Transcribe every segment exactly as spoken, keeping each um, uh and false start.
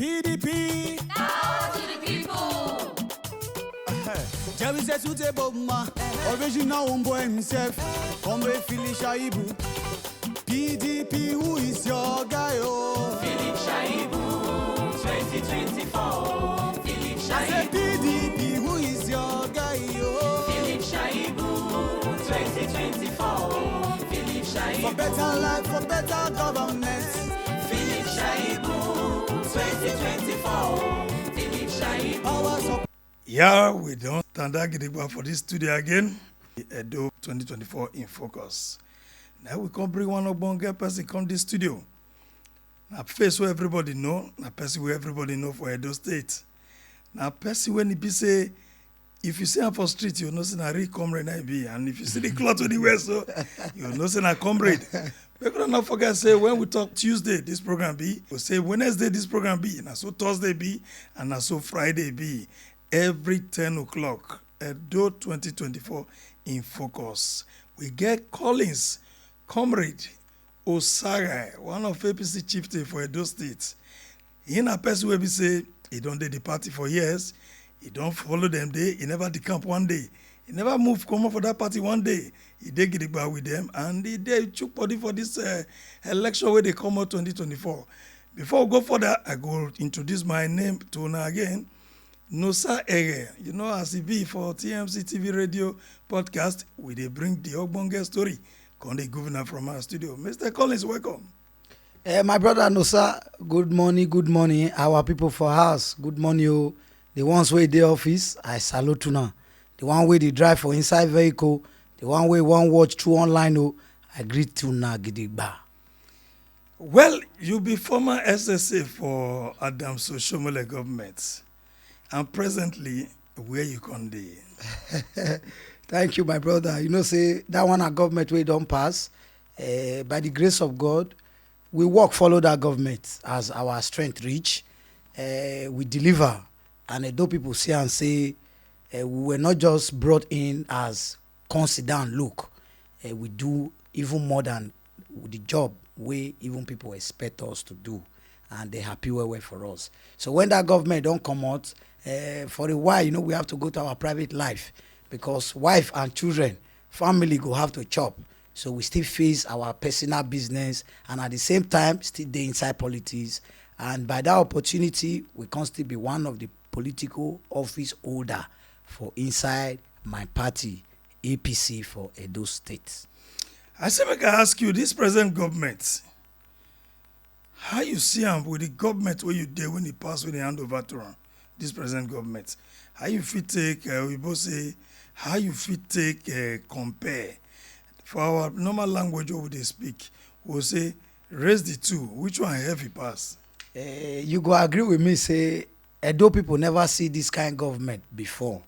P D P. Now to the people. Jerry says suitable ma. Original homeboy himself. Come with Philly Shaibu. P D P, who is your guy? Oh, Philip Shaibu, twenty twenty-four. Philip I say Shaibu. P D P, who is your guy? Oh, Philip Shaibu, twenty twenty-four. Philip Shaibu. For better life, for better government. Philip Shaibu, twenty twenty-four. Philip Shaibu. Powers of Yeah, we don stand that gidigba for this studio again. Edo twenty twenty-four in focus. Now we come bring one ogbonge person come this studio. Na face wey everybody know, na person wey everybody know for Edo State. Na person wey e be say, if you see am for street, you know say na real comrade na e be. And if you see the cloth wey e wear so, you know say na comrade. Make una no forget say when we talk Tuesday, this program be. We say Wednesday, this program be. Na so Thursday be, and na so Friday be. Every ten o'clock, Edo twenty twenty-four in focus. We get Collins, comrade Osaga, one of A P C chieftain for Edo State. He na person wey be say he don dey the party for years. He don follow them dey. He never decamp one day. He never move comot for that party one day. He dey gidigba with them and he dey chook body for this uh, election wey dey come out twenty twenty-four. Before we go further, I go introduce my name to una again. Nosa Ere, you know as e be for T M C T V radio podcast, we dey bring the ogbonge story. Come dey governor from our studio. Mister Collins, welcome. Eh, my brother Nosa, good morning, good morning. Our people for house, good morning. Oh, the ones wey dey office, I salute una. The one wey dey drive for inside vehicle, the one wey wan watch through online, oh, I greet una gidigba. Well, you be former S S A for Adams Oshomole government, and presently, where you come dey? Thank you, my brother. You know say that one na government wey don pass. Eh, by the grace of God, we work follow that government as our strength reach. Eh, we deliver, and Edo people see and say eh, we were not just brought in as come sit down look. Eh, we do even more than the job wey even people expect us to do, and they happy well well for us. So when that government don comot, eh, for a while, you know, we have to go to our private life because wife and children, family go have to chop. So we still face our personal business and at the same time still dey inside politics. And by that opportunity, we come still be one of the political office holder for inside my party, A P C for Edo State. I say make I ask you, this present government, how you see am with the government wey you dey when e pass, when e hand over to am, this present government? How you fit take, uh, we both say, how you fit take uh, compare? For our normal language wey we dey speak, we say, raise the two, which one heavy pass? Eh, you go agree with me say Edo people never see this kind government before,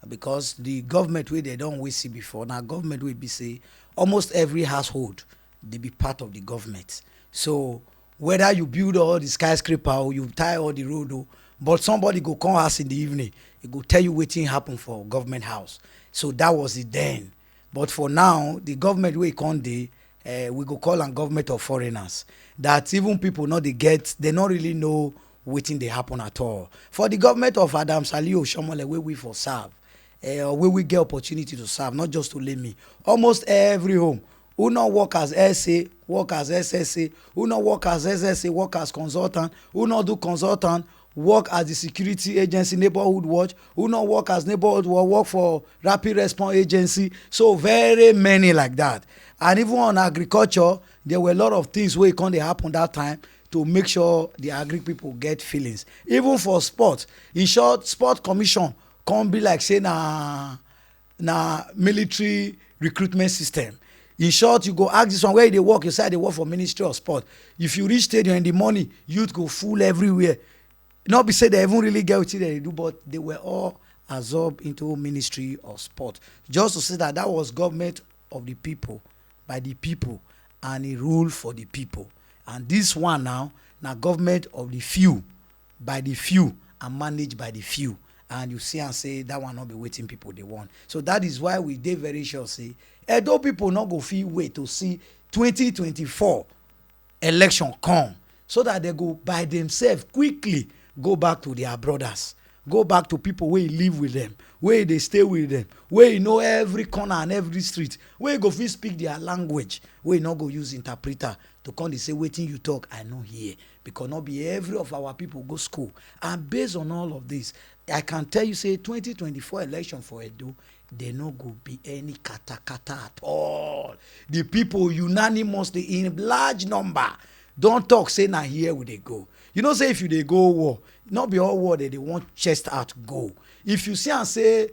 because the government wey they don always see before na government wey be say almost every household dey be part of the government. So whether you build all the skyscraper or you tie all the road, oh, but somebody go come house in the evening, e go tell you wetin happen for government house. So that was it then. But for now, the government wey come dey, eh, we go call am government of foreigners. That even people no dey get, they no really know wetin dey happen at all. For the government of Adams Ali Oshomole wey we for serve, eh, or wey we get opportunity to serve, not just only me, almost every home, who no work as S A, work as S S A, who no work as S S A, work as consultant, who no do consultant, work as the security agency, neighborhood watch, who no work as neighborhood watch, work for rapid response agency. So very many like that. And even on agriculture, there were a lot of things wey come dey happen that time to make sure the agri people get feelings. Even for sport, in short, sport commission come be like say na na military recruitment system. In short, you go ask this one, where you dey work? You say I dey work for Ministry of Sport. If you reach stadium in the morning, youth go full everywhere. Not be say they even really get wetin they do, but they were all absorbed into Ministry of Sport. Just to say that that was government of the people, by the people, and e rule for the people. And this one now, na government of the few, by the few, and managed by the few. And you see and say that one not be wetin people they want. So that is why we dey very sure say Edo people not go feel wait to see twenty twenty-four election come, so that they go by themselves quickly go back to their brothers, go back to people wey live with them, wey dey stay with them, wey know every corner and every street, wey go fit speak their language, wey no go use interpreter to come dey say wetin you talk I no hear, because no be every of our people go school. And based on all of this, I can tell you say twenty twenty-four election for Edo, there no go be any katakata at all. The people unanimously in large number don talk say na here we dey go. You know say if you dey go war, no be all war dem dey want chest out go. If you see am say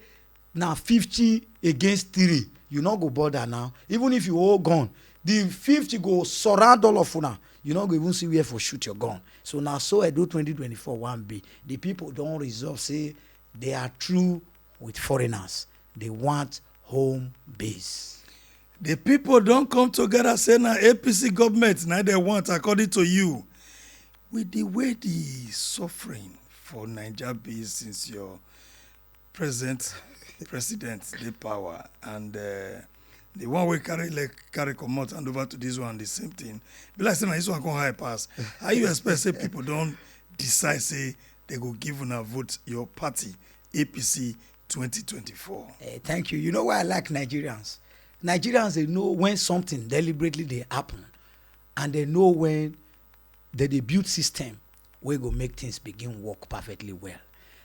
na fifty against three, you no go bother now. Even if you hold gun, the fifty go surround all of una. You no go even see where for shoot your gun. So na so Edo twenty twenty-four wan be. The people don resolve say they are through with foreigners. They want home base. The people don come together say na A P C government na they want, according to you. With the way the suffering for Naija be since your present president dey power and uh, the one wey carry leg carry comot hand over to this one, the same thing. Be like say na this one come high pass. How you expect say people don decide say they go give una vote, your party, A P C twenty twenty-four? Eh, thank you. You know why I like Nigerians? Nigerians, they know when something deliberately dey happen, and they know when they dey build system wey go make things begin work perfectly well.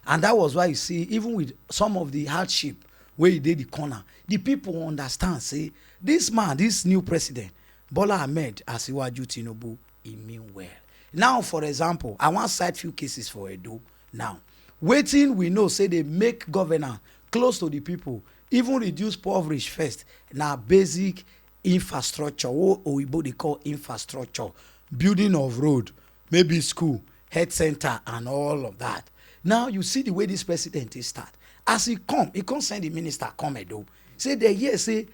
And that was why you see, even with some of the hardship wey e dey the corner, the people understand say this man, this new president, Bola Ahmed Asiwaju Tinubu, e mean well. Now, for example, I wan cite few cases for Edo. Now, wetin we know say dey make governor close to the people, even reduce poverty first, na basic infrastructure, wey oyibo dey call infrastructure, building of road, maybe school, health center, and all of that. Now you see the way this president take start. As he come, he come send the minister come Edo. Say they hear say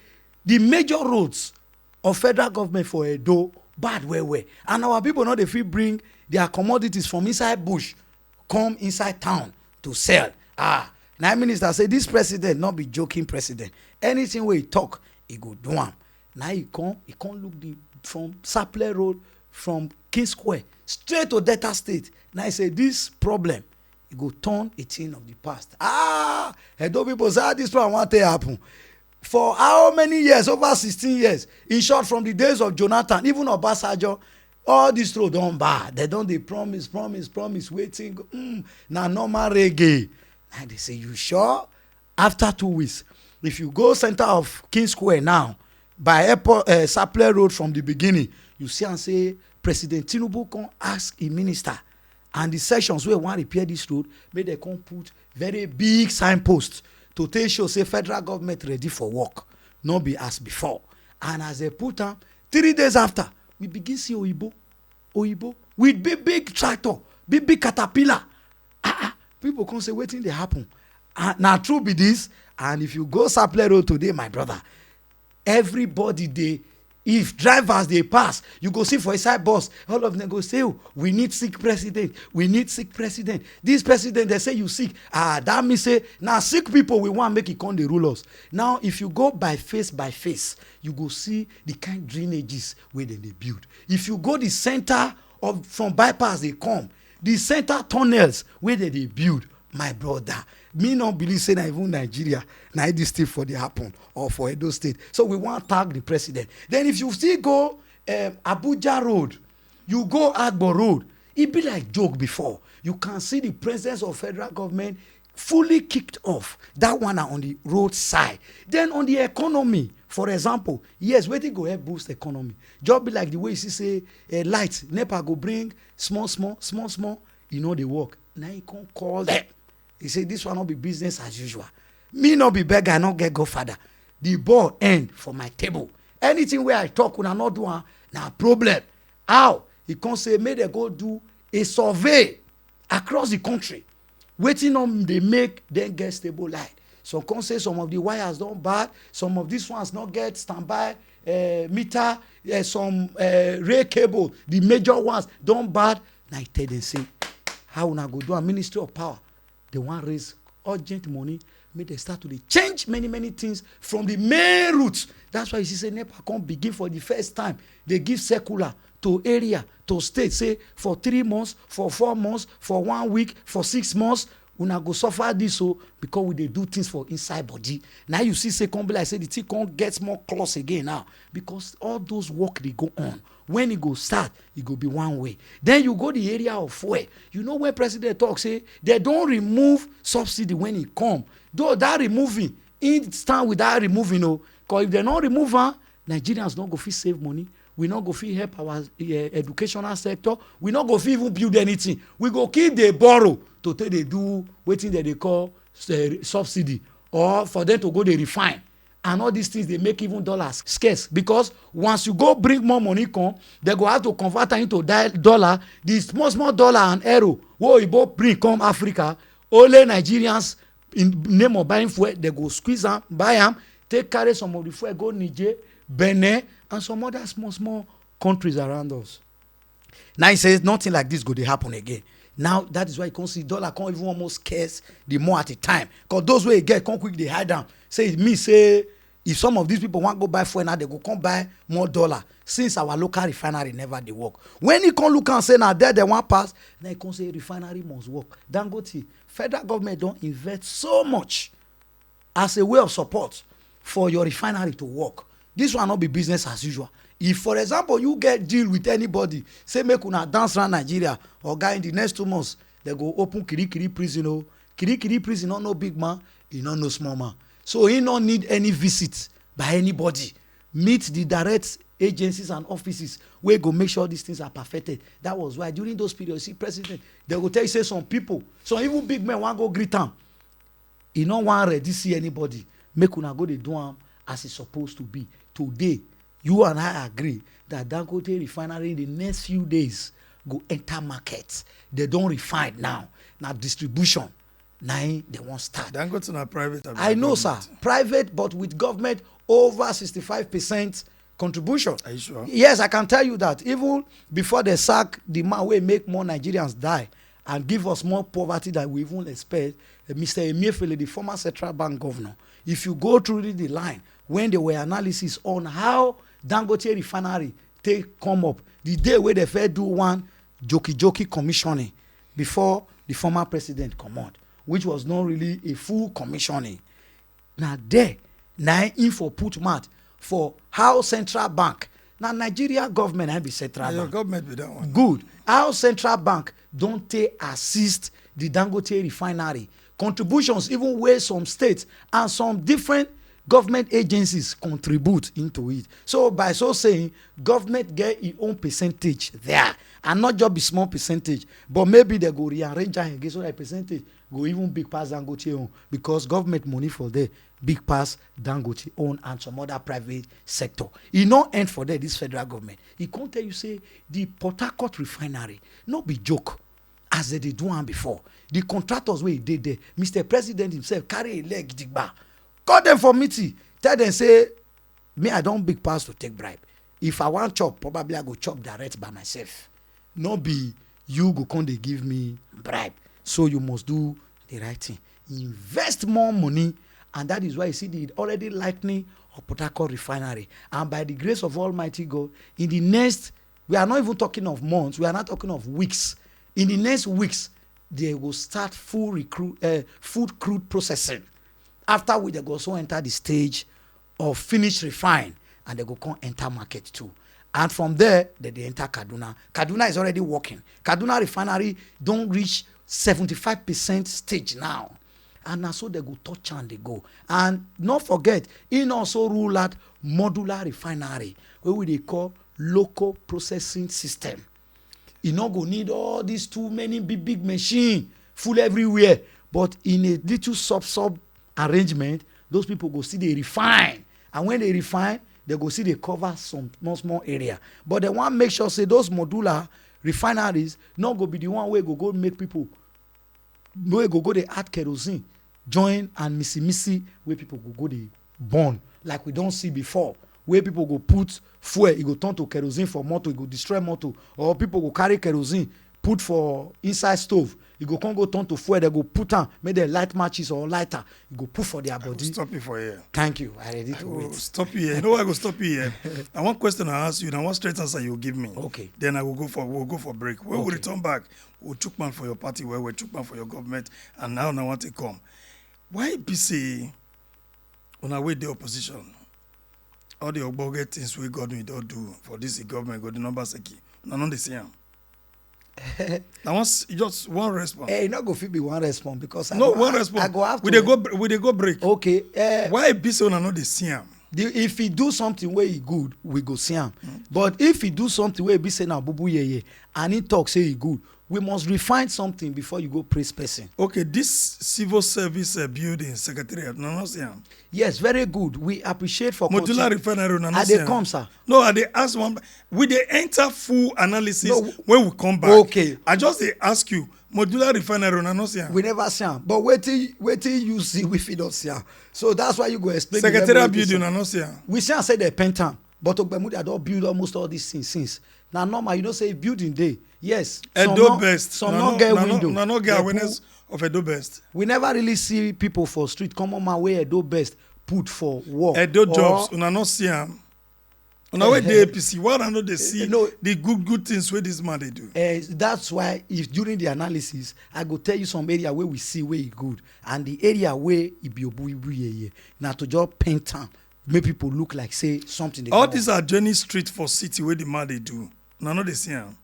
the major roads of federal government for Edo bad well well, and our people no dey fit bring their commodities from inside bush come inside town to sell. Ah, na minister say this president no be joking president. Anything wey he talk, he go do am. Na he come, he come look the, from Sapele Road, from King Square, straight to Delta State. Na he say this problem, e go turn a thing of the past. Ah, Edo people say, "Ah, this one wan take happen." For how many years? Over sixteen years. In short, from the days of Jonathan, even Obasanjo, all this road don bad. They don dey promise, promise, promise, wetin go, mm, na normal reggae. Na they say, "You sure?" After two weeks, if you go center of King Square now, by airport, uh, Sapele Road from the beginning, you see am say President Tinubu come ask a minister and the sections wey wan repair this road, make dem come put very big signpost to take show say federal government ready for work, no be as before. And as they put am, three days after, we begin see oyibo, oyibo with big big tractor, big big caterpillar. Ah, ah, people come say, "Wetin dey happen?" Ah, na true be this. And if you go Sapele Road today, my brother, everybody dey, if drivers dey pass, you go see for inside bus, all of them go say, "Oh, we need sick president, we need sick president." This president, they say you sick. Ah, that means say na sick people we want make e come dey rule us. Now, if you go by face by face, you go see the kind drainages wey dem dey build. If you go the center of, from bypass dey come, the center tunnels wey dem dey build, my brother, me no believe say na even Nigeria na this thing for dey happen, or for Edo State. So we wan tag the president. Then if you still go, um, Abuja Road, you go Agbo Road, e be like joke before. You can see the presence of federal government fully kicked off. That one na on the road side. Then on the economy, for example, yes, wetin go help boost economy? Just be like the way you see say, eh, light, NEPA go bring small, small, small, small, e no dey work. Na he come call them. He say, "This one no be business as usual. Me no be beggar, I no get godfather. The ball end for my table. Anything wey I talk, una no do am, na problem." How? He come say make dem go do a survey across the country. Wetin no dey make dem get stable light? Some come say some of the wires don bad, some of these ones no get standby, eh, meter, eh, some, eh, rail cable, the major ones don bad. Na I tell dem say, "How una go do am?" Ministry of Power, they wan raise urgent money, Make dem start to dey change many many things from the main root. That's why you see say nepa come begin for the first time dey give circular to area, to state, say for three months, for four months, for one week, for six months, una go suffer this o, because we dey do things for inside body. Now you see say come be like say the thing come get more clause again now, because all those work dey go on. When e go start, e go be one way. Then you go the area of fuel. You know when president talk say they don remove subsidy when e come, though that removing, e stand with that removing o, because if they no remove am, Nigerians no go fit save money. We no go fit help our uh, educational sector. We no go fit even build anything. We go keep dey borrow to take dey do wetin dem dey call uh, subsidy, or for them to go dey refine. And all these things dey make even dollars scarce, because once you go bring more money come, they go have to convert am into di- dollar. The small small dollar and euro wey oyibo bring come Africa, only Nigerians in name of buying fuel, they go squeeze am, buy am, take carry some of the fuel go Niger, Benin, and some other small small countries around us. Now he says nothing like this go dey happen again. Now that is why you come see dollar come even almost scarce the more at a time, because those wey get come quick dey hide am. Say e mean say if some of these people wan go buy fuel now, they go come buy more dollar, since our local refinery never dey work. When he come look am say na there dem wan pass, na he come say refinery must work. Dangote, federal government don invest so much as a way of support for your refinery to work. This one no be business as usual. If, for example, you get deal with anybody, say make una dance around Nigeria, oga, in the next two months, they go open Kirikiri prison o. Kirikiri prison no know big man, e no know small man. So he no need any visit by anybody. Meet the direct agencies and offices wey go make sure these things are perfected. That was why during those periods, see president, they go tell you say some people, some even big men wan go greet am. E no wan ready see anybody. Make una go dey do am as e suppose to be. Today, you and I agree that Dangote refinery in the next few days go enter market. They don refine now. Na distribution na im they wan start. Dangote na private, abi I na know, sir. Government? Private, but with government over sixty-five percent contribution. Are you sure? Yes, I can tell you that even before they sack the man wey make more Nigerians die and give us more poverty than we even expect, uh, Mister Emefiele, the former central bank governor, if you go through the line when they were analysis on how Dangote refinery take come up, the day wey they first do one jokey jokey commissioning before the former president comot, which was not really a full commissioning. Na there na im for put mouth for how central bank, na Nigeria government na be central bank. Government be that one. Good. How central bank don take assist the Dangote refinery? Contributions even wey some states and some different government agencies contribute into it. So by so saying, government get e own percentage there, and not just be small percentage, but maybe they go rearrange am again so that percentage go even big pass Dangote own, because government money for there big pass Dangote own and some other private sector. E no end for there, this federal government. E come tell you say the Port Harcourt refinery no be joke as they dey do am before. The contractors wey dey there, Mister President himself carry a leg digba, call them for meeting, tell them say, me, I don big pass to take bribe. If I wan chop, probably I go chop direct by myself. No be you go come dey give me bribe. So you must do the right thing. Invest more money, and that is why you see the already lightening of Port Harcourt refinery. And by the grace of Almighty God, in the next, we are not even talking of months, we are not talking of weeks. In the next weeks, they will start full recruit, uh, food crude processing. After which, they go also enter the stage of finish refine, and they go come enter market too. And from there, they dey enter Kaduna. Kaduna is already working. Kaduna refinery don reach seventy-five percent stage now. And na so they go touch and they go. And not forget, he also rule out modular refinery, wey we dey call local processing system. E no go need all these too many big big machine full everywhere, but in a little sub sub arrangement, those people go still dey refine, and when they refine, they go still dey cover some small small area. But they wan make sure say those modular refineries no go be the one wey go go make people wey go go dey add kerosene join and misi misi wey people go go dey burn, like we don see before, wey people go put fuel, e go turn to kerosene for motor, e go destroy motor, or people go carry kerosene put for inside stove, E go come go turn to fuel, dem go put am, make dem light matches or lighter, e go put for their body. Stop it for here. Thank you. I ready to wait. Stop you here. You know why I go stop you here? Na one question I ask you, na one straight answer you give me. Okay. Then I will go for, we'll go for break. When we return back, we'll chook mouth for your party, where we chook mouth for your government, and now I want to come. Why be say una wey dey opposition, all the ogbonge things wey government don do for this government, go the number sake, una no dey see am? Na one s-, just one response. Eh, e no go fit be one response because I no go one ha-, response. I go have we to dey go br-, we dey go break. Okay. Eh, why be say una no dey see am? The, if he do something wey e good, we go see am. But if he do something wey be say na bubu yeye, and he talk say e good, we must refine something before you go praise person. Okay, this civil service, uh, building secretariat, una no see am? Yes, very good. We appreciate for modular continu- refinery, una no I see dey am? Come, sir. No, I dey ask one. We dey enter full analysis. No, when we come back. Okay. I just dey ask you, modular refinery, una no see am? We never see am. But wetin, wetin you see, we fit not see am. So that's why you go explain the secretariat level of this building, una no see am? We see am say they paint am. But Ogbemudia don build almost all these things since. Na normal, you know say building dey. Yes, some Edo no, Best. Some una no no, get una no, window. Una no get awareness of Edo Best. We never really see people for street, common man wey Edo Best put for work. Edo or jobs, una no see am. Una wey dey A P C, why una no dey see, no, the good, good things wey this man dey do? Eh, that's why if during the analysis, I go tell you some area wey we see wey e good, and the area wey e be obu ibu yeye, na to just paint am, make people look like say something dey go on. All these are journey street for city wey the man dey do. Una no dey see am.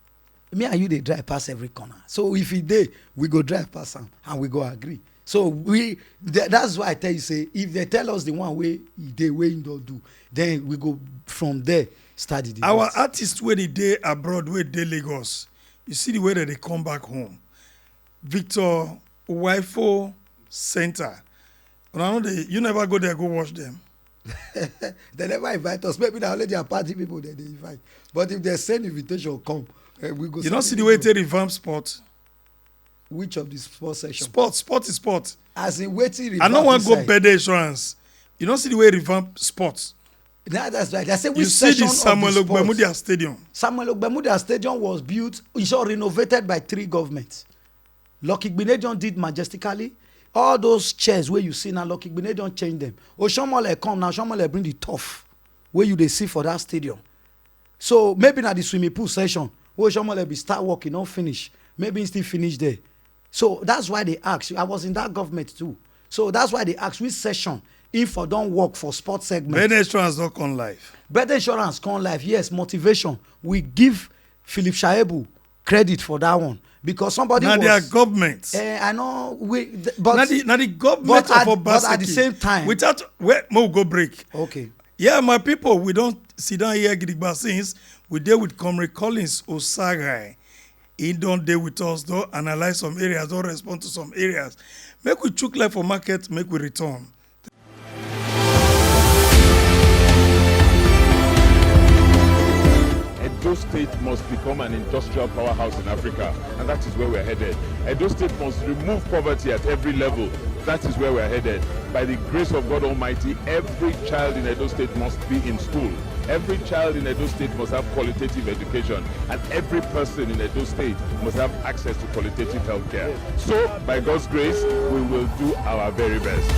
Me and you dey drive pass every corner. So if e dey, we go drive pass am and we go agree. So we, tha-, that's why I tell you say, if they tell us the one wey e dey, wey e don do, then we go from there start the debate. Our artists wey dey dey abroad, wey dey Lagos, you see the way that they come back home. Victor Waifo Center. Una no dey, you never go there go watch them? They never invite us. Maybe na only their party people dem dey invite. But if they send invitation come, eh, we go. You no see the way they revamp sport? Which of the sport section? Sport, sport is sport. As in wetin revamp? I no wan go inside birthday insurance. You no see the way revamp sport? Now that's right. I say which section of the sport? You see the Samuel Ogbemudia Stadium? Samuel Ogbemudia Stadium was built, it's all renovated by three governments. Lucky Gbenedion did majestically. All those chairs wey you see now, Lucky Gbenedion change them. Oshomole come now, Oshomole bring the turf wey you dey see for that stadium. So maybe na the swimming pool session wey Oshomole be start work, e no finish. Maybe he still finish there. So that's why they ask. I was in that government too. So that's why they ask which session if for don work for sports segment. Birth insurance don come life. Birth insurance come life. Yes, motivation. We give Philip Shaibu credit for that one because somebody was. Na their government. Eh, I know. We, th-, but na the, na the government of Obaseki. But at the same time. Without, where, mo go break. Okay. Yeah, my people, we don sit down here gidigba since. We dey with Comrade Collins Osagai. He don dey with us, don analyze some areas, don respond to some areas. Make we chook life for market, make we return. Edo State must become an industrial powerhouse in Africa, and that is where we're headed. Edo State must remove poverty at every level. That is where we're headed. By the grace of God Almighty, every child in Edo State must be in school. Every child in Edo State must have qualitative education, and every person in Edo State must have access to qualitative health care. So, by God's grace, we will do our very best.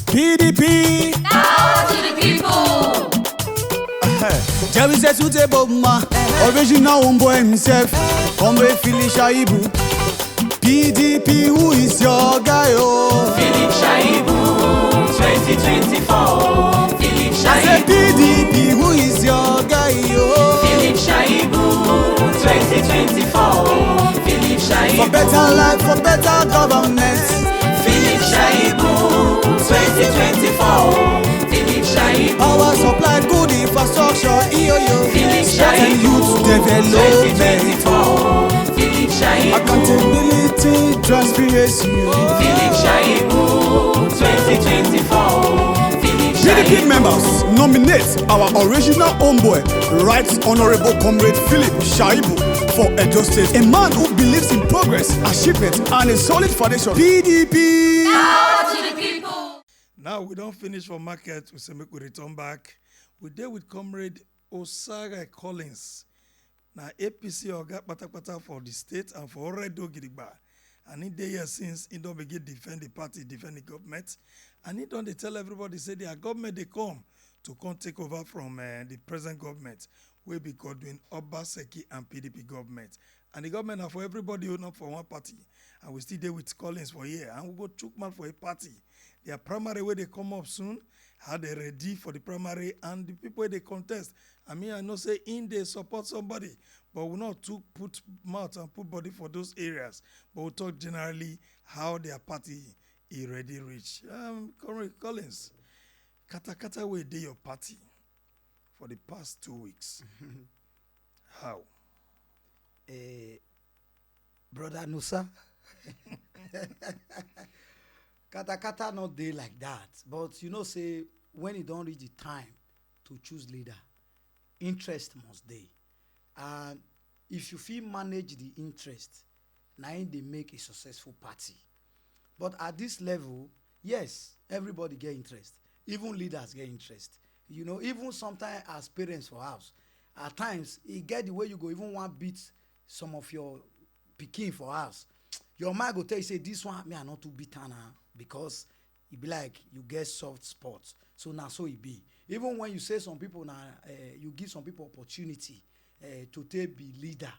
P D P. Now to the people. Jerry says, "Who's a Bob Ma?" Original homeboy himself. Comrade Philly Shaibu. P D P, who is your guy, oh? Philip Shaibu, twenty twenty-four. Philip Shaibu. I say P D P, who is your guy, oh? Philip Shaibu, twenty twenty-four. Philip Shaibu. For better life, for better governance. Philip Shaibu, twenty twenty-four. Philip Shaibu. Power supply, good infrastructure, E O U. Philip Shaibu. Sport and youth development. Twenty twenty-four. Philip Shaibu. Accountability, transparency. Philip Shaibu, twenty twenty-four. Philip Shaibu. P D P members nominate our original homeboy, Right Honorable Comrade Philip Shaibu for Edo State, a man who believes in progress, achievement, and a solid foundation. P D P. Power to the people. Now we don finish for market, we say make we return back. We dey with Comrade Osaga Collins. Na A P C oga patapata for the state and for Oredo Gidigba. And he dey here since he don begin defend the party, defend the government. And he don dey tell everybody say their government dey come to come take over from uh, the present government wey be Godwin Obaseki and P D P government. And the government na for everybody, not for one party. And we still dey with Collins for here. And we go chook mouth for a party. Their primary wey dey come up soon, how they ready for the primary and the people wey dey contest. I mean, I know say in dey support somebody, but we not to put mouth and put body for those areas. But we talk generally how their party is ready reach. Um, Comrade Collins, kata kata wey dey your party for the past two weeks. How? Eh, Brother Nusa, kata kata no dey like that. But you know say when e don reach the time to choose leader, interest must dey. And if you fit manage the interest, na im dey make a successful party. But at this level, yes, everybody get interest. Even leaders get interest. You know, even sometimes as parents for house, at times e get the way you go even wan beat some of your pikin for house. Your mind go tell you say this one, me I no too beat am na, because e be like you get soft spot. So na so e be. Even when you say some people na, uh, you give some people opportunity uh, to take be leader,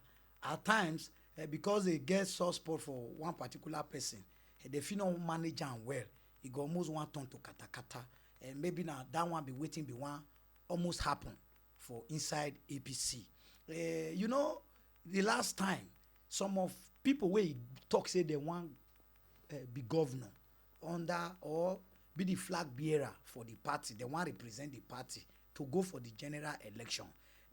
at times uh, because they get soft spot for one particular person, uh, they fit not manage am well. E go almost wan turn to katakata. And maybe na that one be wetin be wan almost happen for inside A P C. Uh, you know, the last time, some of people wey talk say they wan uh, be governor under or be the flag bearer for the party, they wan represent the party to go for the general election.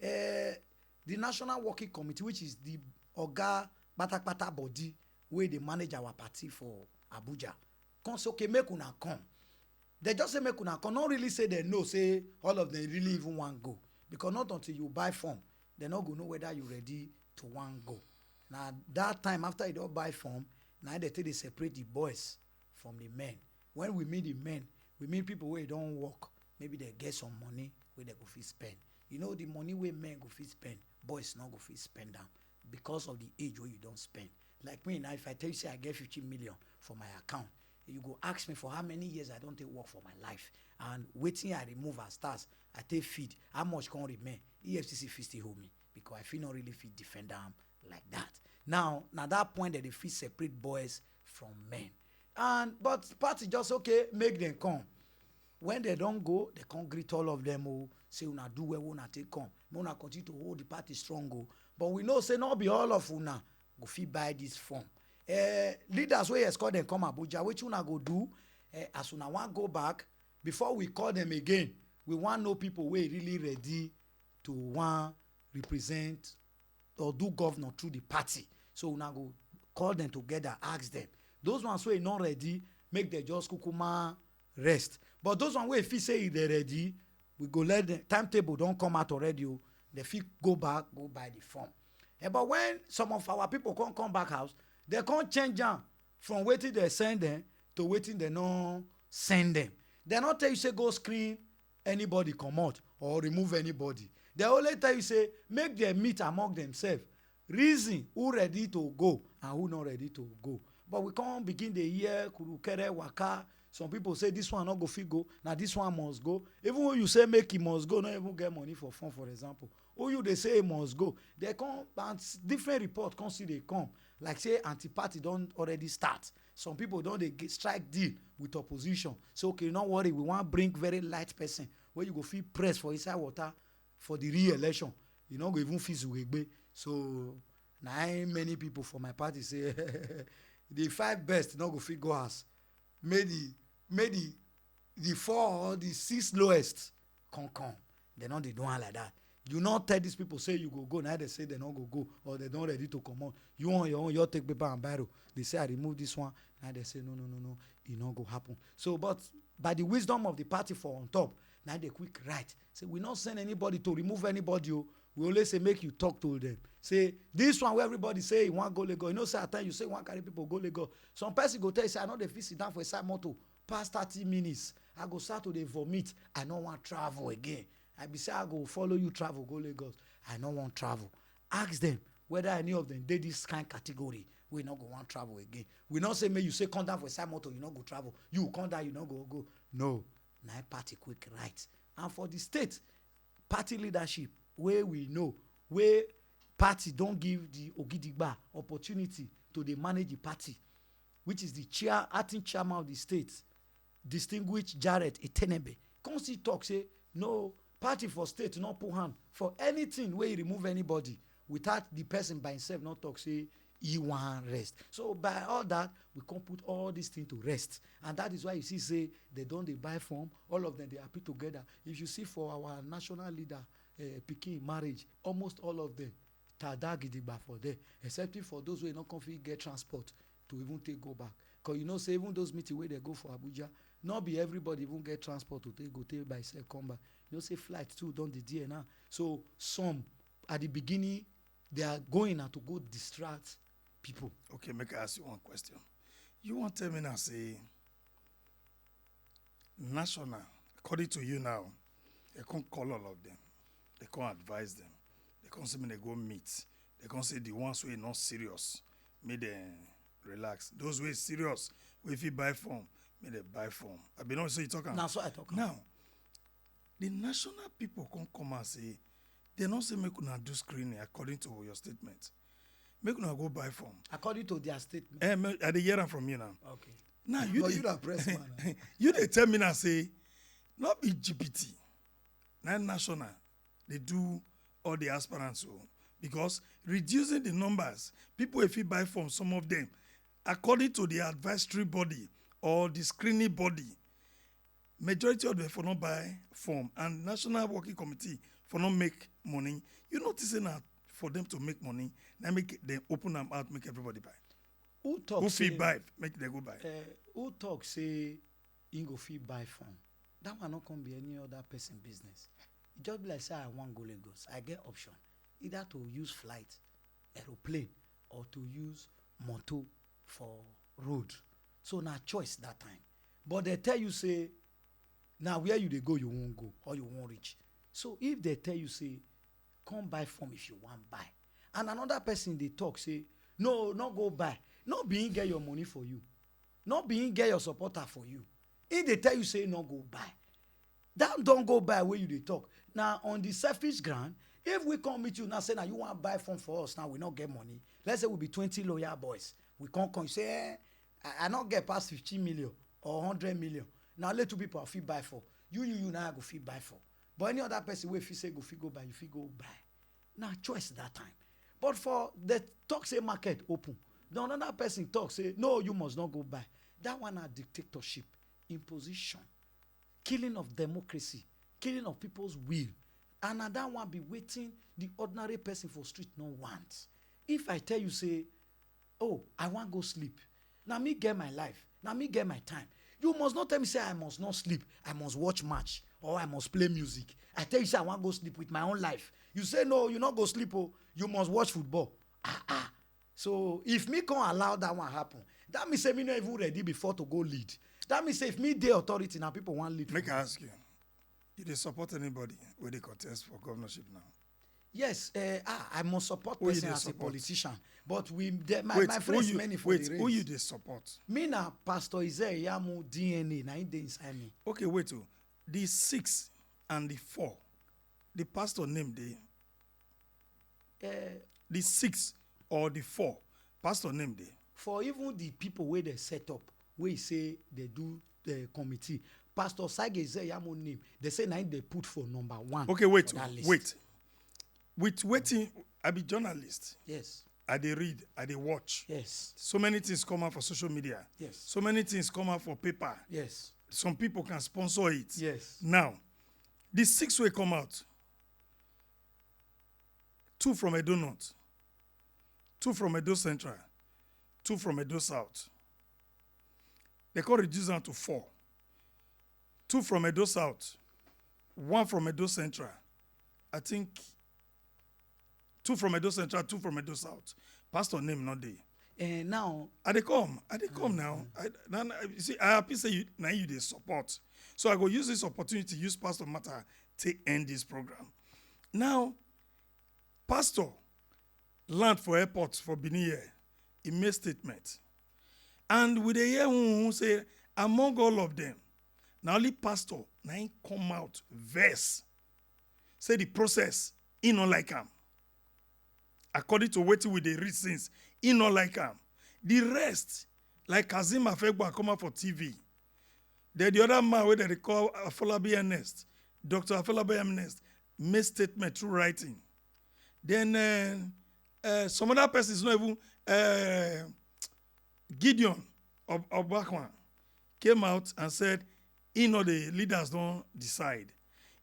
Uh, the National Working Committee, which is the oga patapata body wey dey manage our party for Abuja, come say, "Okay, make una come." They just say make una come, not really say they know say all of them really even wan go, because not until you buy form, they no go know whether you ready to wan go. Na that time, after you don buy form, na they take dey separate the boys from the men. When we meet the men, we meet people wey don work, maybe they get some money wey they go fit spend. You know, the money wey men go fit spend, boys no go fit spend am because of the age wey you don spend. Like me now, if I tell you say I get fifty million for my account, you go ask me for how many years I don take work for my life and wetin I remove as tax, I take feed, how much come remain. E F C C fit still hold me because I fit not really fit defend am like that. Now, na that point that they fit separate boys from men. And but party just, "Okay, make them come." When they don go, they come greet all of them, oh, say, "Una do well, una take come. Make una continue to hold the party strong, oh." But we know say not be all of una go fit buy this form. Uh, leaders wey escort them come Abuja, wetin una go do? Uh, as una wan go back, before we call them again, we wan know people wey really ready to wan represent or do governor through the party. So una go call them together, ask them. Those ones wey no ready, make them just kukuma rest. But those one wey fit say e dey ready, we go let them. Timetable don come out already o. They fit go back, go buy the form. Eh, but when some of our people come come back house, they come change am from wetin they send them to wetin they no send them. They no tell you say go screen anybody comot or remove anybody. They only tell you say make them meet among themselves, reason who ready to go and who not ready to go. But we can't begin the year kurukere waka. Some people say this one not go fit go, now this one must go. Even when you say make it must go, not even get money for fun, for example. Who you they say it must go? They come and different report come see they come. Like say anti-party don't already start. Some people don't they get strike deal with opposition. So okay, not worry, we want bring very light person where you go feel press for inside water for the re-election. You know, go even feel Zuwegbe. So now many people for my party say the five best not go fit go house. May the may the the four or the six lowest come come. They not they don't like that. You not tell these people say you go go, now they say they not go go, or they don't ready to come on. You on your own, you take paper and barrel. They say I remove this one, now they say no, no, no, no, it not go happen. So, but by the wisdom of the party for on top, now they quick right. Say we not send anybody to remove anybody. Oh. We always say make you talk to them. Say this one where everybody say you want go Lagos. You know, say at time you say one carry people go Lagos. Some person go tell you say I know they fit sit down for a side motor past thirty minutes. I go start to dey vomit. I no wan travel again. I be say I go follow you travel go Lagos. I no wan travel. Ask them whether any of them dey this kind category wey no go wan travel again. We no say make you say come down for inside motor, you no go travel. You come down, you no go go. No, na im party quick right. And for the state, party leadership wey we know, wey party don give the Ogidigba opportunity to dey manage the party, which is the chair, acting chairman of the state, distinguished Jared Etenebe, come still talk say no, party for state no put hand for anything wey remove anybody without the person by himself no talk say he wan rest. So by all that, we come put all this thing to rest, and that is why you see say they don dey buy form. All of them dey happy together. If you see for our national leader, uh, pikin marriage, almost all of them tada gidigba for there, excepting for those wey no come fit get transport to even take go back. Cause you know say even those meeting wey they go for Abuja, no be everybody even get transport to take go take by self come back. You know say flight too don dey there now. So some at the beginning, they are going na to go distract people. Okay, make I ask you one question. You wan tell me now say national, according to you now, they come call all of them, they come advise them, they come say make they go meet, they come say the ones wey not serious, make them relax. Those wey serious, wey fit buy form, make they buy form. I be not say you talk am. Na so I talk am. Now, the national people come come and say, they no say make una do screening according to your statement. Make una go buy form. According to their statement. Eh, me- I dey hear am from you now. Okay. Now you But dey, you na press man, eh? You dey tell me now say, not be G P T, na national, they do all the aspirants so, because reducing the numbers, people if you buy form, some of them, according to the advisory body or the screening body, majority of them for not buy form, and national working committee for not make money. You notice say na for them to make money, na make them open am out, make everybody buy. Who talk Who fit say buy, make them go buy. Uh, who talk say he go fit buy form? That one not come be any other person business. E just be like say I wan go Lagos, I get option either to use flight, aeroplane, or to use motor for road. So na choice that time. But they tell you say na where you dey go, you won't go or you won't reach. So if they tell you say come buy form if you want buy, and another person they talk say no, not go buy, not being get your money for you, not being get your supporter for you. If they tell you say no go buy, that don't go buy where you dey talk. Now on the selfish ground, if we come meet you now say now you want buy phone for us now, we not get money. Let's say we be twenty loyal boys. We can't come say eh, I, I not get past fifteen million or hundred million. Now let two people I feel buy for you, you, you now I go feel buy for. But any other person wey fit say go fit go buy, you fit go buy. Now choice that time. But for the talk say market open, then another person talk say no, you must not go buy. That one na dictatorship, imposition, killing of democracy, killing of people's will. And na that one be waiting the ordinary person for street no want. If I tell you say, oh, I wan go sleep, na me get my life, na me get my time. You must not tell me say I must not sleep, I must watch match, or I must play music. I tell you say I wan go sleep with my own life. You say no, you not go sleep, oh, you must watch football. Ah ah. So if me can't allow that one happen, that means say me not even ready before to go lead. That means say if me dey authority now, people want lead. Make I ask you, you dey support anybody wey dey contest for governorship now? Yes, uh, ah, I must support Who you person dey as a support? Politician. But we, the, my, Wait, my who friends you, many for wait, the race. Who you dey support? Me na Pastor Isaiah Yamu D N A, na him dey inside me. Okay, wait, oh. The six and the four, the pastor name dey. Uh, The six or the four, pastor name dey. For even the people wey they set up, wey say they do the committee, Pastor Sage Isaiah Yamu name, they say na him they put for number one. Okay, wait, for that list. Wait. With waiting, I be journalist. Yes. I dey read, I dey watch. Yes. So many things come out for social media. Yes. So many things come out for paper. Yes. Some people can sponsor it. Yes. Now, the six wey come out, two from Edo North, two from Edo Central, two from Edo South. They come reduce am to four. Two from Edo South, one from Edo Central. I think two from Edo Central, two from Edo South. Pastor name not dey. And now I dey come, I dey come now. I, now, now, you see, I happy say you now you dey support. So I go use this opportunity, use pastor matter, take end this program. Now, pastor land for airport for Benin here, he make statement. And we dey hear who say among all of them, na only pastor na him come out vex, say the process, he no like am. According to wetin we dey read since, he no like am. The rest, like Kazeem Afegbua come out for T V, then the other man wey dem dey call Afolabi Ernest, Doctor Afolabi Ernest, make statement through writing. Then uh, uh, some other persons, not even uh, Gideon Ob- Obakwan, came out and said, he know the leaders don't decide.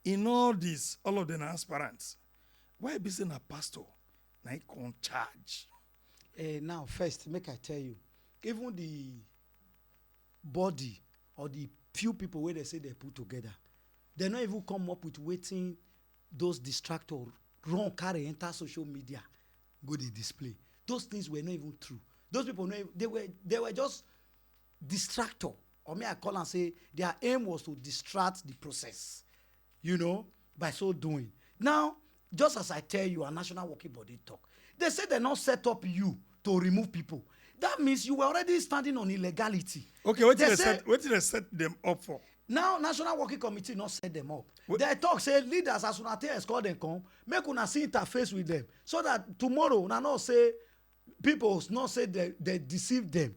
In all this, all of them are aspirants. Why be say na pastor na he come charge? Uh, now, first, make I tell you, even the body or the few people where they say they put together, they not even come up with waiting those distractor run carry enter social media, go dey display. Those things were not even true. Those people, no, they were they were just distractor, or may I call and say their aim was to distract the process, you know, by so doing. Now, just as I tell you, a national working body talk. They say they not set up you to remove people. That means you were already standing on illegality. Okay, what did They they say- set? What did they set them up for? Now, national working committee not set them up. Wh- They talk say leaders as una take escort them come, make una see interface with them, so that tomorrow una not say people not say they, they deceive them.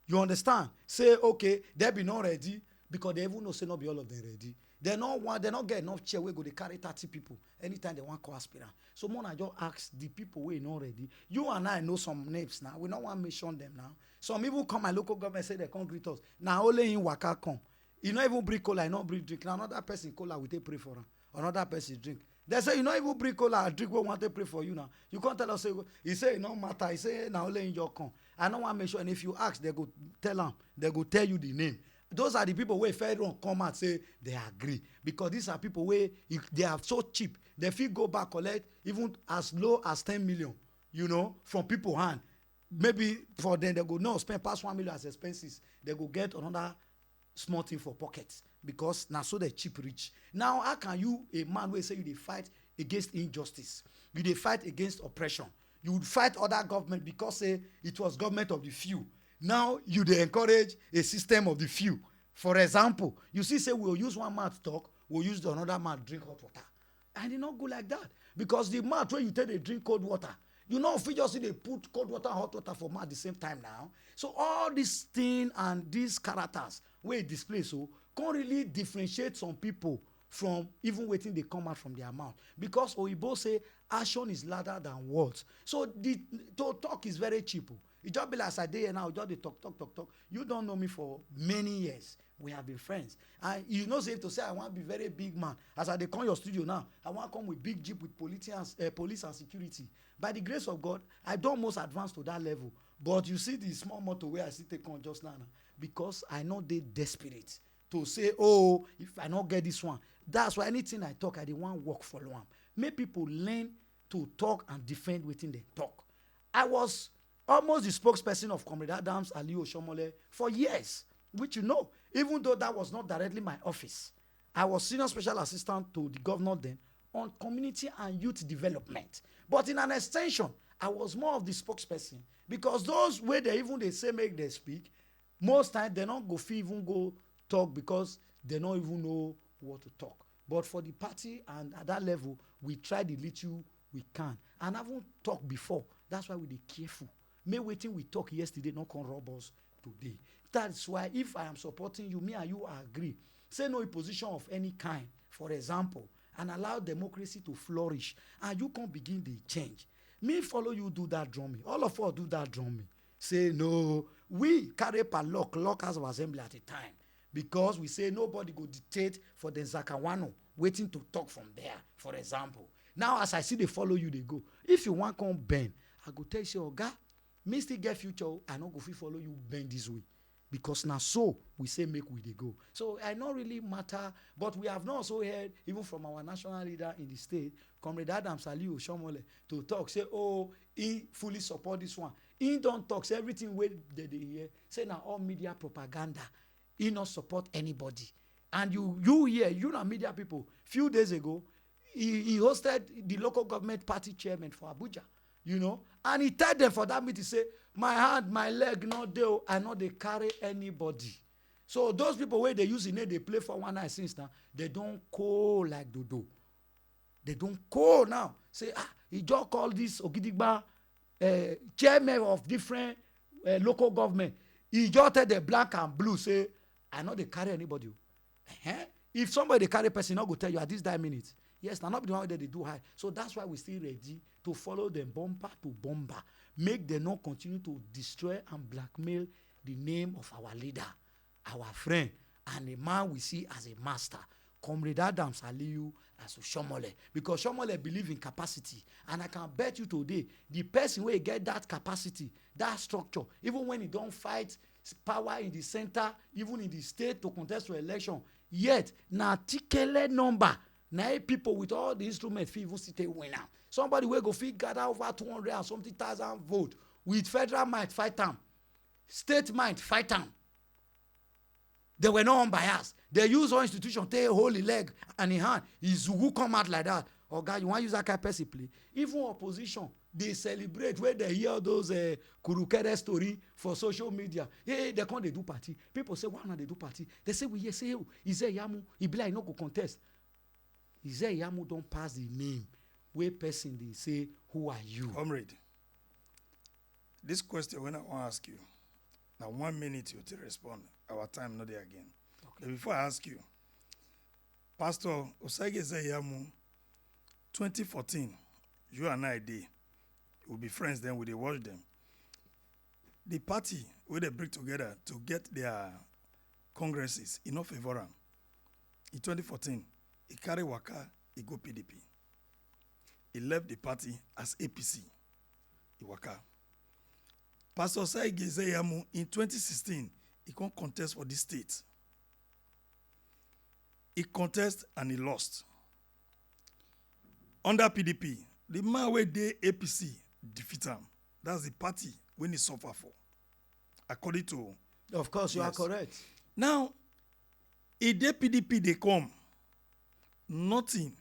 You understand? Say okay, they be not ready because they even know say not be all of them ready. They not want, they not get enough chair wey go dey carry thirty people anytime they want call aspirant. So more I just ask the people wey not ready. You and I know some names now. We not want mention them now. Some even come my local government say they come greet us. Now only in waka come. You not even bring cola, you not bring drink. Now another person cola we take pray for him. Another person drink. They say you not even bring cola, drink we want to pray for you now. You can't tell us say he say it no matter. He say now only in your come. I don't want mention. And if you ask, they go tell them. They go tell you the name. Those are the people where fair don't come out say they agree, because these are people where if they are so cheap. They feel go back collect even as low as ten million, you know, from people hand. Maybe for them they go no spend past one million as expenses. They go get another small thing for pocket because now so they cheap rich. Now how can you, a man will say you dey fight against injustice, you dey fight against oppression, you would fight other government because say it was government of the few. Now you dey encourage a system of the few. For example, you see say we'll use one mouth talk, we'll use the another mouth drink hot water. And it not go like that, because the mouth where you take dey drink cold water, you know if you just see they put cold water and hot water for mouth the same time now. So all this thing and these characters where display so can't really differentiate some people from even waiting they come out from their mouth, because oyibo say action is louder than words. So the to talk is very cheap. It just be like as I dey here now, just dey talk talk talk talk. You don't know me for many years. We have been friends, and you know say to say I want to be very big man, as I dey come your studio now, I want come with big jeep with police and uh, police and security. By the grace of God, I don't most advance to that level. But you see the small motor where I still take on just now, now, because I know they desperate to say, oh, if I not get this one. That's why anything I talk, I dey want work for one. Make people learn to talk and defend within they talk. I was almost the spokesperson of Comrade Adams Ali Oshomole for years, which you know, even though that was not directly my office. I was senior special assistant to the governor then on community and youth development. But in an extension, I was more of the spokesperson, because those where they even they say make they speak, most times they not go fit even go talk because they don't even know what to talk. But for the party and at that level, we try the little we can. And I haven't talked before. That's why we dey careful. May waiting we talk yesterday not come rob us today. That's why if I am supporting you, me and you agree. Say no imposition of any kind, for example, and allow democracy to flourish. And you can begin the change. Me follow you do that drumming. All of us do that drumming. Say no. We carry padlock, lock House of Assembly at a time, because we say nobody go dictate for the Zakawano waiting to talk from there, for example. Now, as I see they follow you, they go. If you want come bend, I go tell you, say, Oga, me still get future. Oh, I no go fit follow you bend this way. Because now so we say make we dey go. So I not really matter, but we have not also heard, even from our national leader in the state, Comrade Adams Ali Oshomole, to talk, say, oh, he fully support this one. He don't talk, say everything wey they dey hear, say na all media propaganda. He not support anybody. And you you here, you na media people, few days ago, he he hosted the local government party chairman for Abuja, you know, and he tell them for that meeting say, "My hand, my leg no dey o, I no dey carry anybody." So those people wey dey use him name dey play four one nine since now, they don cold like dodo. They don cold now. Say, ah, he just call this Ogidigba uh, chairman of different uh, local government. He just tell the black and blue say, "I no dey carry anybody o." Eh? If somebody dey carry person, no go tell you at this die minute. Yes, na not be the one wey dem dey do high. So that's why we still ready to follow them bumper to bumper. Make them not continue to destroy and blackmail the name of our leader, our friend, and a man we see as a master, Comrade Adams Aliyu as Oshomole, because Oshomole believe in capacity, and I can bet you today, the person wey get that capacity, that structure, even when he don fight power in the center, even in the state to contest for election, yet na tikele number na im people with all the instruments fit even still take win am. Somebody wey go fit gather over two hundred and something thousand vote with federal might fight am, state might fight am. They were not unbiased. They use one institution, take hold him leg and him hand. His zugu come out like that. Oga, you wan use that kind person play? Even opposition dey celebrate when they hear all those uh, kurukere story for social media. Hey, they come dey do party. People say, "Why una dey do party?" They say, "We hear say, oh, Ize Yamu, e be like e no go contest." Ize Yamu don pass the name wey person dey say, "Who are you?" Comrade, this question wey I wan ask you, na one minute you take respond. Our time no dey again. Okay. But before I ask you, Pastor Osagie Ize Yamu, twenty fourteen, you and I dey. We be friends then, we dey watch them. The party wey they bring together to get their congresses, e no favor am. In twenty fourteen, he carry waka, he go P D P. He left the party as A P C. He waka. Pastor Osagie Ize Yamu in twenty sixteen, he come contest for this state. He contest and he lost. Under P D P, the man wey dey A P C defeat am. That's the party wey he suffer for, according to. Of course, you are, yes, correct. Now, e dey P D P dey come. Nothing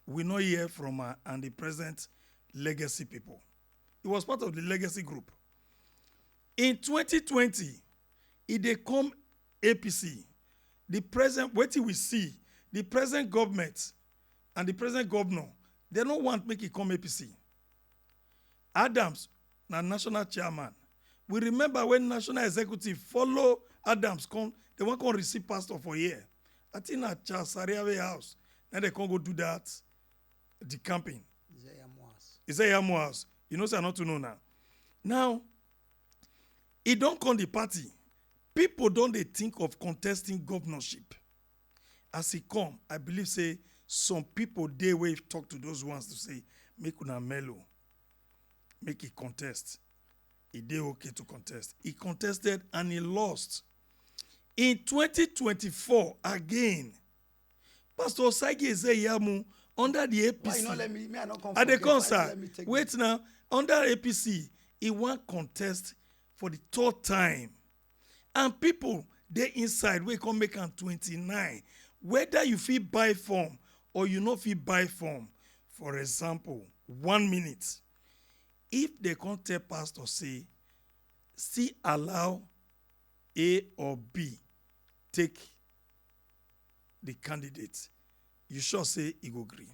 we no hear from her and the present legacy people. He was part of the legacy group. In twenty twenty, e dey come A P C. The present, wetin we see, the present government and the present governor, they no want make e come A P C. Adams na national chairman. We remember when national executive follow Adams come, they wan come receive pastor for here. I think na Charles Sariawe house. Now they come go do that, the camping. Isaiah Moas. Isaiah Moas. You know say I not to know now. Now, e don come the party. People don dey think of contesting governorship. As e come, I believe say some people dey wey talk to those ones to say, "Make una mellow, make e contest. E dey okay to contest." He contested and he lost. In twenty twenty-four again, Pastor Osagie Ize Yamu under the A P C. Why you not let me? Me, I not come. I dey come, sir. Wait now. Under A P C, he wan contest for the third time. And people dey inside wey come make am twenty-nine. Whether you fit buy form or you no fit buy form. For example, one minute. If they come tell pastor say, still allow A or B take the candidate, you sure say e go gree?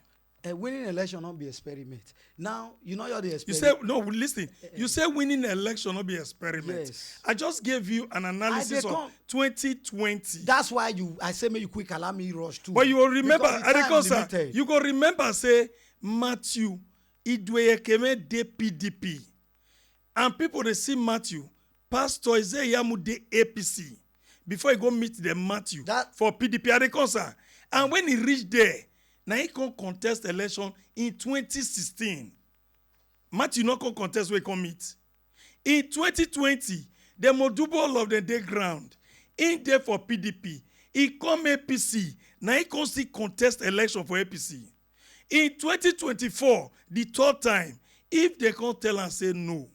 A winning election not be experiment. Now, you know you're the experiment. You say, no, listen. You say winning election not be experiment. Yes. I just gave you an analysis of twenty twenty. That's why you, I say, may you quick allow me rush too. But you will remember, because the time limited. You go remember say Matthew Idweyekeme dey P D P. And people dey see Matthew, Pastor Isaiah Yamu dey A P C. Before he go meet them, Matthew, that for P D P, I dey come, sir. And when he reach there, now he come contest election in twenty sixteen. Matthew no come contest wey come meet. In twenty twenty, the Modubo, all of them dey ground. In there for P D P, he come A P C. Now he come still contest election for A P C. In twenty twenty-four, the third time, if they come tell am say no,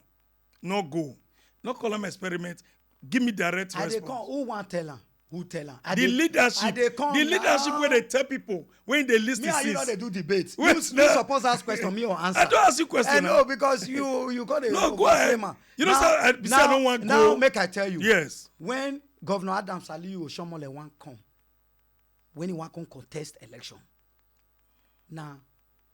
no go, no call am experiment, give me direct response. I dey come. Who wan tell am? Who tell am? I The dey- leadership, I dey come the leadership now. Wey dey tell people when they listen Me and you to no dey this. Do debate. Wait You, you now. Suppose ask question, me or answer. I don't ask you question. I Now. Know, because you you go dey No, go go ahead. Same. You know, Now- sir, I, be say I now- don't want Now go. Make I tell you. Yes. When Governor Adams Aliyu Oshomole wan come, when he wan come contest election, na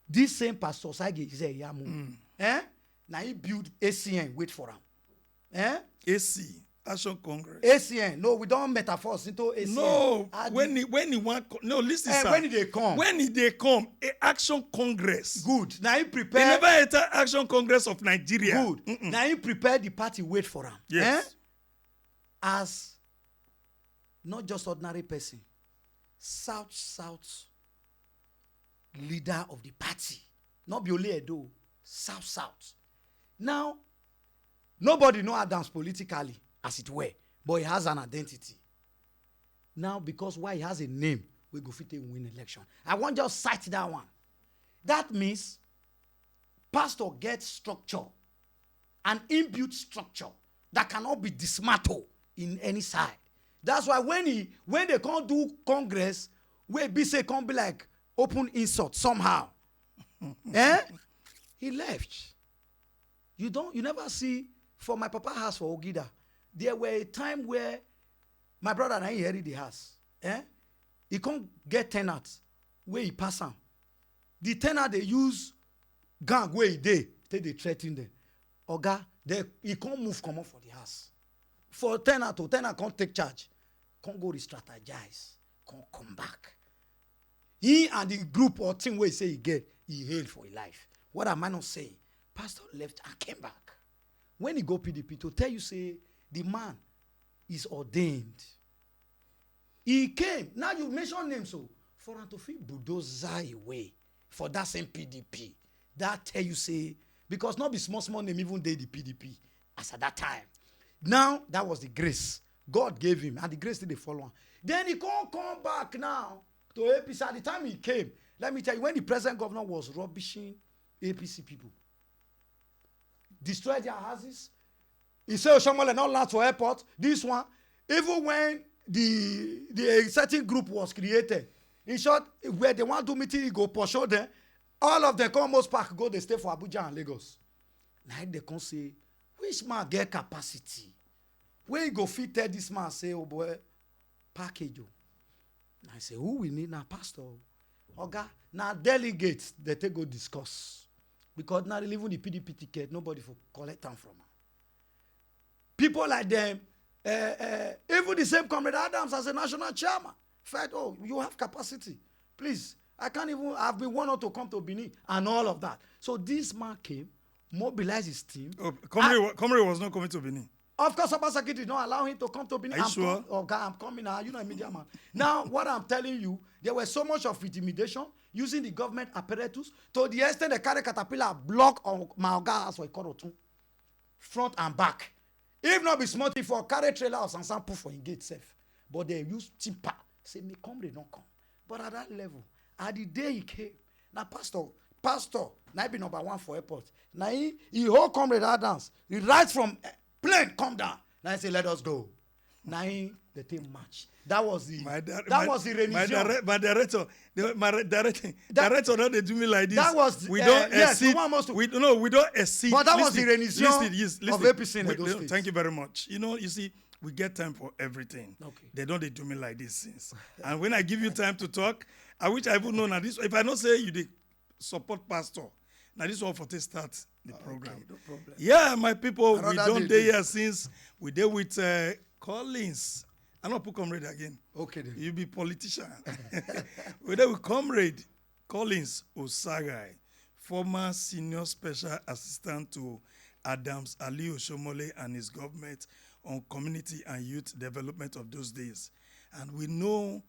this same Pastor Osagie Izeyamu, eh? Na he build A C N, wait for am. Eh? A C, Action Congress. A C N, no, we don metaphors into A C N. No, I- when he when he want co- no listen, Eh, sir. When he dey come. When he dey come, a Action Congress. Good. Na he He prepare. Never enter Action Congress of Nigeria. Good. Na he prepare the party, wait for am. Yes. Eh? As not just ordinary person, South South leader of the party, not be only Edo, South South. Now, nobody know Adams politically, as it were, but he has an identity. Now, because why, he has a name, we go fit take win election. I wan just cite that one. That means pastor get structure, an inbuilt structure that cannot be dismantled in any side. That's why when he when they come do congress, wey be say come be like open insult somehow, eh? He left. You don't you never see for my papa house for Ogida. There were a time where my brother na inherit the house. Eh? He come get tenant where he pass am. The tenant dey use gang wey he dey take dey threaten them. Oga, they, he come move comot for the house. For tenant to tenant come take charge, come go re-strategize, come come back. He and the group or team wey he say he get, he hail for his life. What am I not saying? Pastor left and came back. When he go P D P, to tell you say the man is ordained. He came. Now you mention names, so for am to fit bulldozer away for that same P D P, that tell you say, because not be small small name even dey the P D P as at that time. Now that was the grace God gave him, and the grace still dey follow am. Then he come come back now to A P C. At the time he came, let me tell you, when the present governor was rubbishing A P C people, destroy their houses. He say Oshomole not land for airport. This one, even when the the certain group was created, in short, where they want to meeting, he go pursue them. All of them come almost pack go. They stay for Abuja and Lagos. Now they come say, which man get capacity? Where you go fit tell this man say, oh boy, package o. I say, who we need na pastor o. Oga, na delegates they take go discuss. Because now they leaving the P D P ticket, nobody for collect am from am. People like them, uh, uh, even the same Comrade Adams as a national chairman, felt, oh, you have capacity. Please, I can't even, I've been warned not to come to Benin and all of that. So this man came, mobilized his team. Oh, Comrade, wa- Comrade was not coming to Benin. Of course, Obaseki did not allow him to come to Benin. Are you I'm sure? com- oh God, I'm coming now. You know, a media man. Now, what I'm telling you, there was so much of intimidation using the government apparatus to the extent they carry caterpillar block on my oga house for Ikorotu, front and back. If not be small thing for carry trailer of Sansan put for him gate safe, but they use timber. Say me comrade don't come. But at that level, at the day he came, now pastor, pastor, now be number one for airport. Now he, he whole comrade Adams, he rise from eh, plane, come down. Now he say, let us go. Now he the thing match. That was the My, di- that my, was the my, religion. dire- my director, the, my re- directing That- director, don't they do me like this? That was, We uh, don't yes, exceed. we want us to- We no, we don't exceed. But that was Listen, the rendition listen, yes, of listen. A P C in We- Edo we- State. Thank you very much. You know, you see, we get time for everything. Okay. They don't they do me like this since. And when I give you time to talk, I wish I even know now this. If I not say you dey support pastor, now this one for take start the program. No problem. Yeah, my people, we Another don't day dey dey. Here since we dey with uh, Collins. I not put comrade again. Okay then. You be politician. We dey with comrade Collins Osagai, former senior special assistant to Adams Ali Oshomole and his government on community and youth development of those days. And we know,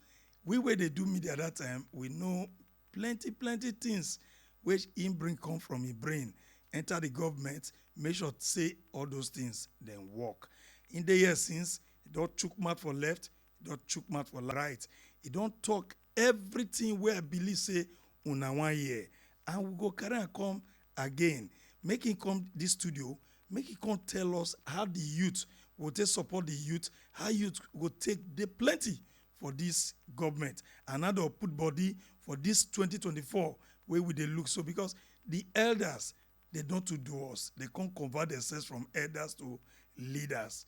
we where they do media that time, we know plenty, plenty things which him bring come from his brain, enter the government, make sure say all those things then work. In the years since, he don't chook mouth for left, he don't chook mouth for right. He don't talk everything where I believe say una one year. And we go carry and come again. Make him come this studio, make him come tell us how the youth go take support the youth, how youth go take dey plenty for this government, and how dem put body for this twenty twenty-four wey we dey look so, because the elders, they don't to do us. They can't convert themselves from elders to leaders.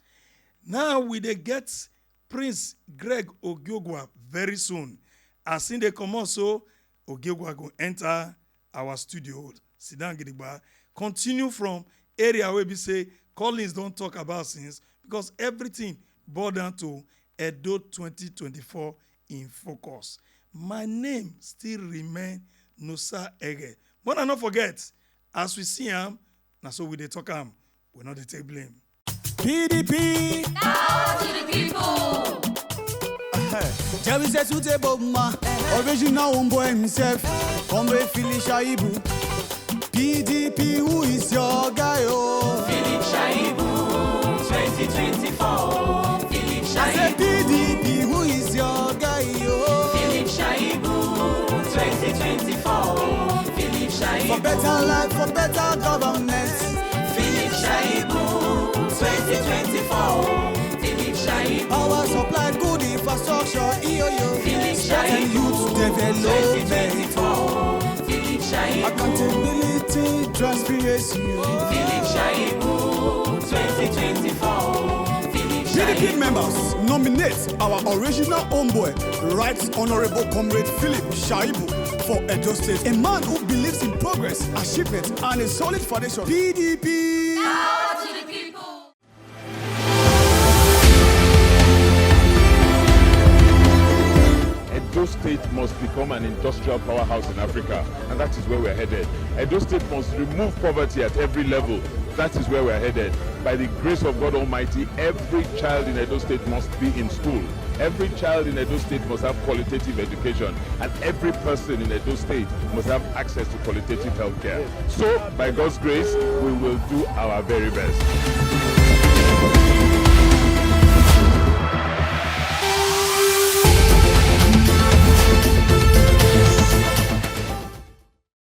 Now we dey get Prince Greg Ogiogwa very soon. As in they come on, so Ogiogwa go enter our studio, sit down gidigba, continue from area where we say Collins don't talk about things, because everything boil down to Edo twenty twenty-four in focus. My name still remain Nusa Ege. But I not forget, as we see him, na so we dey talk am. We no dey take blame. P D P. Power to the people. Jerry says, "Who's a Bob Ma? Original homeboy himself. Comrade Philip Shaibu. P D P, who is your guy? Oh, Philip Shaibu, twenty twenty-four. Philip I say Shaibu. P D P, who is your guy? Oh, Philip Shaibu, twenty twenty-four. Philip Shaibu. For better life, for better governance. Philip Shaibu, twenty twenty-four. Philip Shaibu. Power supply, good infrastructure, E O U. Philip Sport and Shaibu, youth development. Twenty twenty-four. Philip Shaibu. Accountability, transparency. Philip Shaibu, twenty twenty-four. Philip P D P Shaibu. Members nominate our original homeboy, Right Honorable Comrade Philip Shaibu, for Edo State, a man who believes in progress, achievement, and a solid foundation. P D P. Power to the people. Edo State must become an industrial powerhouse in Africa, and that is where we're headed. Edo State must remove poverty at every level. That is where we're headed. By the grace of God Almighty, every child in Edo State must be in school. Every child in Edo State must have qualitative education, and every person in Edo State must have access to qualitative healthcare. So, by God's grace, we will do our very best.